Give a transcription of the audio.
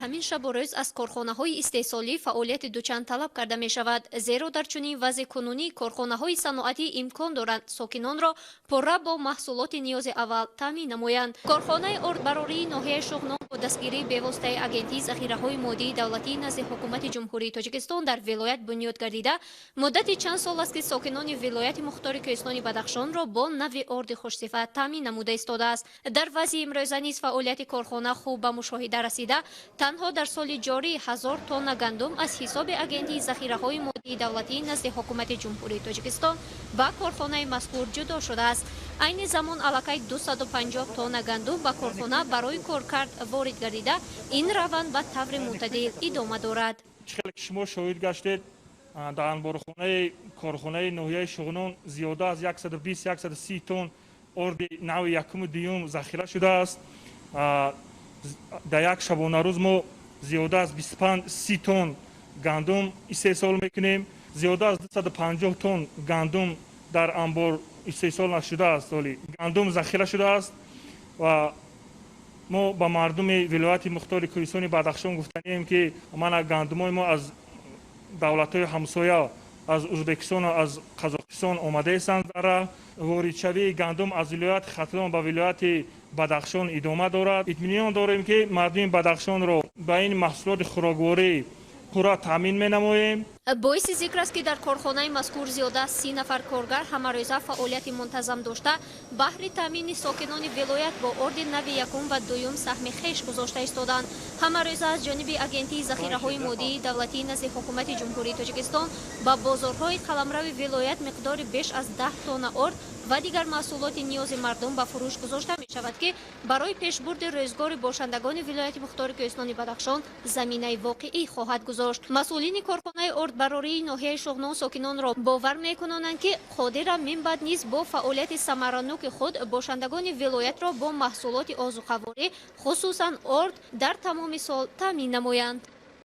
ҳамин шабу рӯз аз корхонаҳои истеҳсолӣ фаъолияти дучанд талаб карда мешавад, зеро дар чунин вазъи кунунӣ корхонаҳои саноатӣ имкон доранд сокинонро пурра бо маҳсулоти ниёзи аввал таъмин намоянд. Корхонаи ордбарории ноҳияи Шуғнон бо дастгирии бевоситаи Агентии захираҳои моддии давлатии назди Ҳукумати Ҷумҳурии Тоҷикистон дар вилоят бунёд гардида, муддати чанд сол аст, ки сокинони вилояти мухтори Кӯҳистони Бадахшонро бо навъи орди хушсифат таъмин намуда истодааст. Дар вазъи имрӯза низ фаъолияти корхона хуб ба мушоҳида расида, танҳо дар соли ҷорӣ 1000 тонна гандум аз ҳисоби Агентии захираҳои моддии давлатии назди Ҳукумати Ҷумҳурии Тоҷикистон ба корхонаи мазкур ҷудо шудааст. Айни замон аллакай 250 тонна гандум ба корхона барои коркард ворид гардида, ин раванд ба таври мӯътадил идома дорад. Чӣ хеле ки шумо шоҳид гаштед, дар анборхонаи корхонаи ноҳияи Шуғнон зиёда аз 120, 130 тонн орди нави якуму дуюм захира шудааст. Дар як шабонарӯз мо зиёда аз 25, 30 тонн гандум истеҳсол мекунем. Зиёда аз 250 тонн гандум дар анбор истеҳсол нашудааст, ҳоли гандум захира шудааст. Ва мо ба мардуми вилояти мухтори Кӯҳистони Бадахшон гуфтанием, ки мана гандумои мо аз давлатҳои ҳамсоя, аз Ӯзбекистону аз Қазоқистон омадаистанд. Дара воридшавии гандум аз вилояти Хатлон ба вилояти Бадахшон идома дорад. Итминон дорем, ки мардуми Бадахшонро ба ин маҳсулоти хӯрокворӣ пурра таъмин менамоем. Боиси зикр аст, ки дар корхонаи мазкур зиёда аз 30 нафар коргар ҳамарӯза фаъолияти мунтазам дошта, баҳри таъмини сокинони вилоят бо орди нави якум ва дуюм саҳми хеш гузошта истоданд. Ҳамарӯза аз ҷониби Агентии захираҳои моддии давлатии назди Ҳукумати Ҷумҳурии Тоҷикистон ба бозорҳои қаламрави вилоят миқдори беш аз 10 тонна орд ва дигар маҳсулоти ниёзи мардум ба фурӯш гузошта мешавад, ки барои пешбурди рӯзгори бошандагони вилояти мухтори Кӯҳистони Бадахшон заминаи воқеӣ хоҳад гузошт. Масъулини корхонаи ордбарории ноҳияи Шуғнон сокинонро бовар мекунонанд, ки қодира минбаъд низ бо фаъолияти самараноки худ бошандагони вилоятро бо маҳсулоти озуқаворӣ, хусусан орд, дар тамоми сол таъмин намоянд.